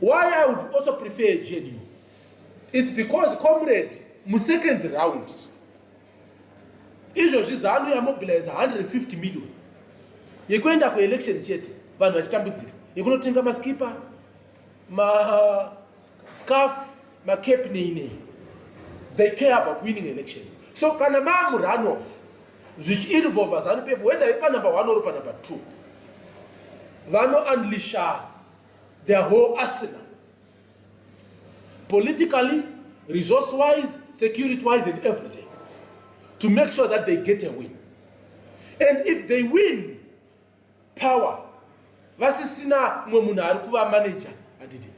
Why I would also prefer GNU? It's because, comrade, musecond round izvozvi ZANU yamobilize 150 million yekuenda kuelection chete, vanhu vachitambudzika, yekunotenga maskipa, mascarf, macap, nei nei. They care about winning elections. So kana maamurunoff zvichiinvolva ZANU PF, whether iri panumber one or panumber two, vanounleasha their whole arsenal, politically, resource wise, security wise and everything, to make sure that they get a win. And if they win power vasisina mumwe munhu ari kuva manager, handiti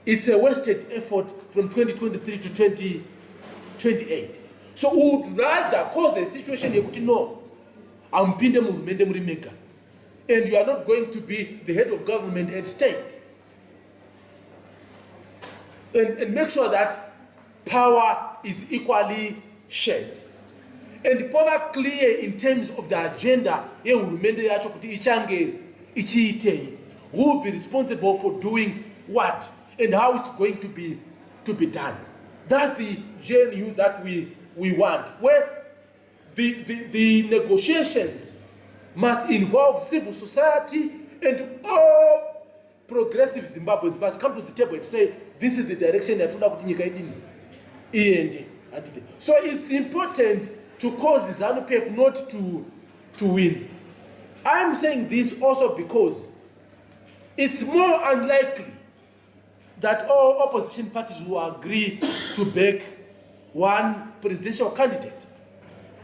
it's a wasted effort from 2023 to 2028? So we would rather cause a situation yekuti no, hamupinde muhurumende muri mega and you are not going to be the head of government and state, and make sure that power is equally shared and pova clear in terms of the agenda yehurumende yacho kuti ichange ichiitei, who will be responsible for doing what and how it's going to be done. That's the GNU that we want, where the negotiations must involve civil society and all progressive Zimbabweans must come to the table and say, "This is the direction yatoda kuti nyika idini iende," handiti? So it's important to cause ZANU PF not to win. I'm saying this also because it's more unlikely that all opposition parties will agree to back one presidential candidate.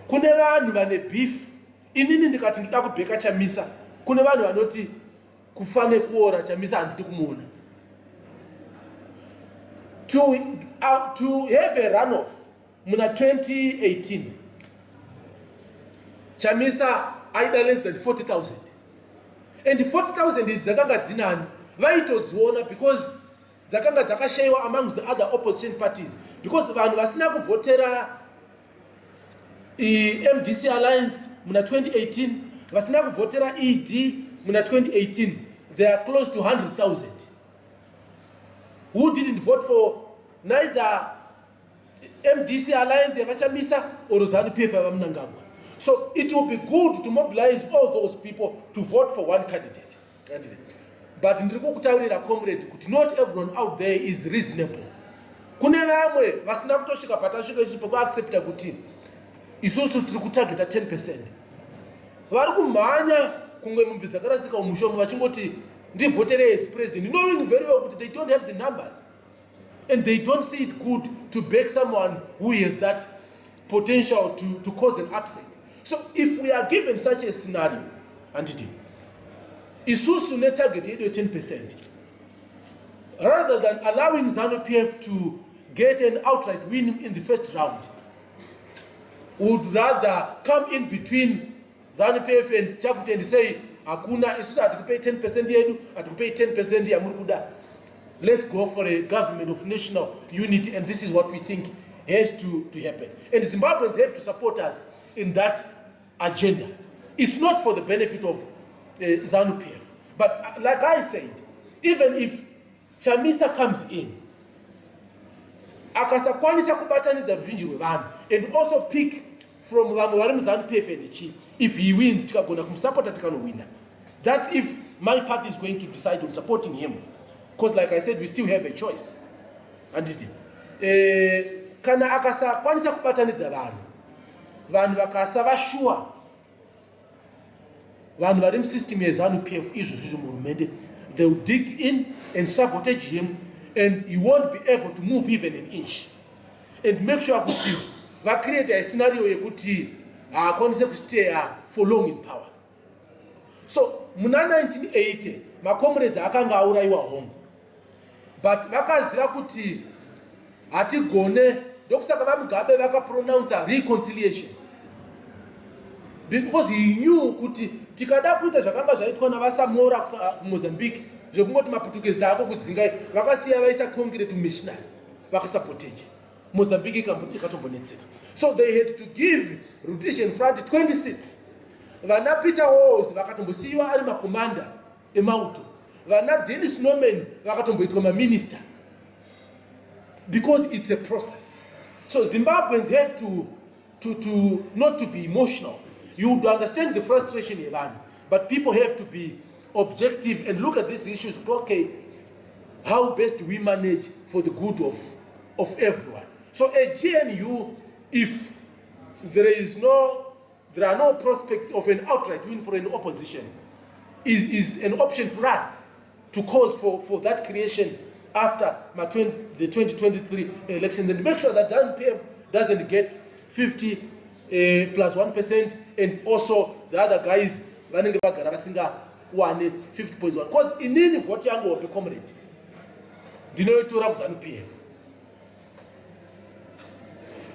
Kune vanhu vane beef. Inini ndikati ndoda kubheka Chamisa, kune vanhu vanoti kufa nekuora, Chamisa handidi kumuona. To have a runoff muna 2018, Chamisa aida less than 40,000, and 40,000 idzi dzakanga dzinani vaitodziona because dzakanga dzakashayiwa amongst the other opposition parties, because vanhu vasina kuvhotera MDC Alliance muna 2018, vasina kuvhotera ED muna 2018, they are close to 100,000 who didn't vote for neither MDC Alliance yavaChamisa or ZANU PF yavaMnangagwa. So it will be good to mobilize all those people to vote for one candidate. But ndiri kukutaurira, comrade, kuti not everyone out there is reasonable. Kune vamwe vasina kutosvika patasvika isusu pekuaccepta kuti isusu tiri kutargeta 10%. Vari kumhanya kunge mombe dzakarasika mumushomo vachingoti, "Ndivhoterei as president," knowing very well kuti they don't have the numbers and they don't see it good to back someone who has that potential to cause an upset. So if we are given such a scenario, handiti isusu netarget yedu ye10%, rather than allowing ZANU PF to get an outright win in the first round, would rather come in between ZANU PF and chakuti and say, "Hakuna, isusu hatikupei 10% yedu, hatikupei 10% yamuri kuda. Let's go for a government of national unity, and this is what we think has to happen." And Zimbabweans have to support us in that agenda. It's not for the benefit of ZANU PF, but like I said, even if Chamisa comes in, akasakwanisa kubatanidza ruzhinji rwevanhu and also pick from vamwe vari muZANU PF and chi, if he wins, tikagona kumusapota tikanowina, that's if my party is going to decide on supporting him, because like I said, we still have a choice, handiti? Kana akasakwanisa kubatanidza vanhu, vanhu vakasava sure, vanhu vari musystem yeZANU PF izvozvizvo muhurumende, they will dig in and sabotage him and he won't be able to move even an inch, and make sure kuti vacreate a scenario yekuti haakwanise kustaya for long in power. So muna 1980 macomrades akanga aurayiwa hongu, but vakaziva kuti hatigone. Ndokusaka vaMugabe vakapronounca reconciliation, because he knew kuti tikada kuita zvakanga zvaitwa navaSamora kuMozambique, zvekungoti maPutukezi taako kudzingai, vakasiya vaisa concrete machinery, vakasaboteja Mozambique, ikatombonetseka. So they had to give Rhodesian Front 20 seats. Vana Peter Walls vakatombosiyiwa ari makomanda emauto. Vana Dennis Norman vakatomboitwa maminista, because it's a process. So Zimbabweans have to not to be emotional. You would understand the frustration yevanhu, but people have to be objective and look at these issues kuti, okay, how best do we manage for the good of everyone? So a GNU, if there are no prospects of an outright win for an opposition, is an option for us to cause for that creation after the 2023 elections and make sure that ZANU-PF doesn't get 50 plus 1% and also the other guys vanenge vagara vasingawane 50.1, because inini vote yangu hope, comrade, ndinoitora kuZANU PF.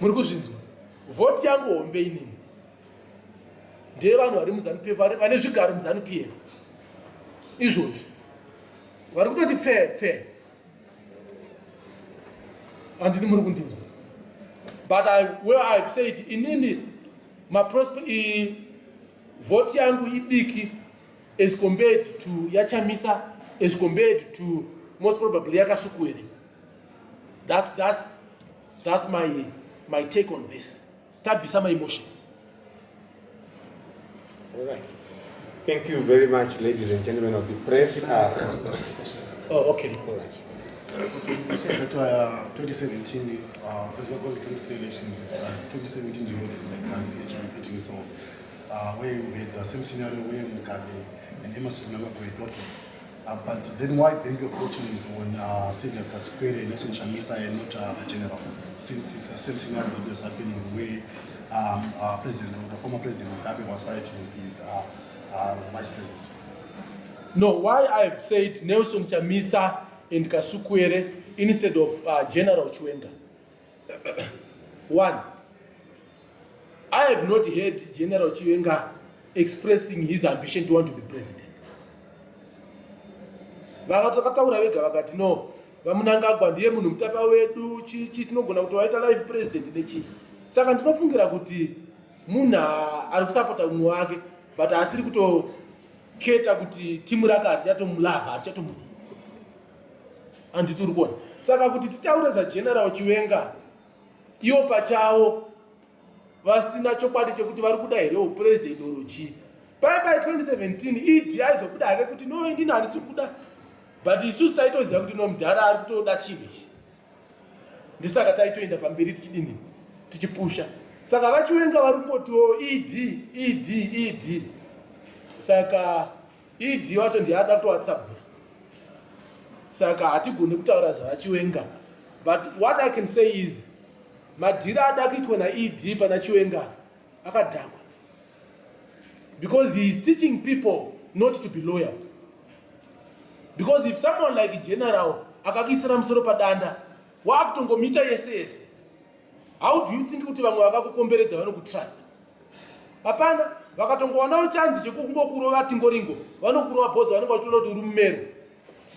Muri kuzvinzwa? Vote yangu hombe inini ndevanhu vari muZANU PF, vane zvigaro muZANU PF izvozvi, vari kutoti pfe pfe. Handini muri kundinzwa? But where I've said inini vote yangu idiki as compared to yaChamisa, as compared to most probably yaKasukuwere. That's my take on this, tabvisa my emotions. All right. Thank you very much, ladies and gentlemen of the press. Oh, okay. All right. You said that 2017, as we're going to 23 elections, it's like 2017 is like history repeating itself, where we had the same scenario where Mugabe and Emmerson Mnangagwa were rockets. But then why bank your fortunes on Saviour Kasukuwere and Nelson Chamisa and not the general? Since it's the same scenario that was happening where the former president Mugabe was fighting with his vice president. No, why I've said Nelson Chamisa and Kasukuwere instead of General Chiwenga. One, I have not heard General Chiwenga expressing his ambition to want to be president. Vakataura vega vakati, no, VaMnangagwa ndiye munhu mutapa wedu, chichi tinogona kuti waita life president nechii. Saka ndinofungira kuti munhu ari kusapota mumwe wake, but asiri kutoketa kuti timu rake harichatomulavha, harichatomudi. Handiti uri kuona? Saka kuti titaure zvaGeneral Chiwenga, ivo pachavo vasina chokwadi chekuti vari kuda here upurezidendi oro chii. Pai pai 2017 ED aizobuda hake kuti, no, inini handisi kuda, but isusu taitoziva kuti, no, mudhara ari kutoda chinhu ichi. Ndisaka taitoenda pamberi tichidini, tichipusha. Saka vaChiwenga vari kungotiwo ED, ED, ED. Saka ED wacho ndiye ada kutovatsabvura. Saka hatigoni kutaura zvavaChiwenga, but what I can say is madhiri ada kuitwa naED pana Chiwenga akadhakwa, because he is teaching people not to be loyal, because if someone like general akakuisira musoro padanda, waakutongomita yese yese, how do you think kuti vamwe vakakukomberedza vanokutrusta? Hapana. Vakatongowanawo chanzi chekungokurova tingoringo, vanokurova bhodza, vanenge vachiona kuti uri mumero.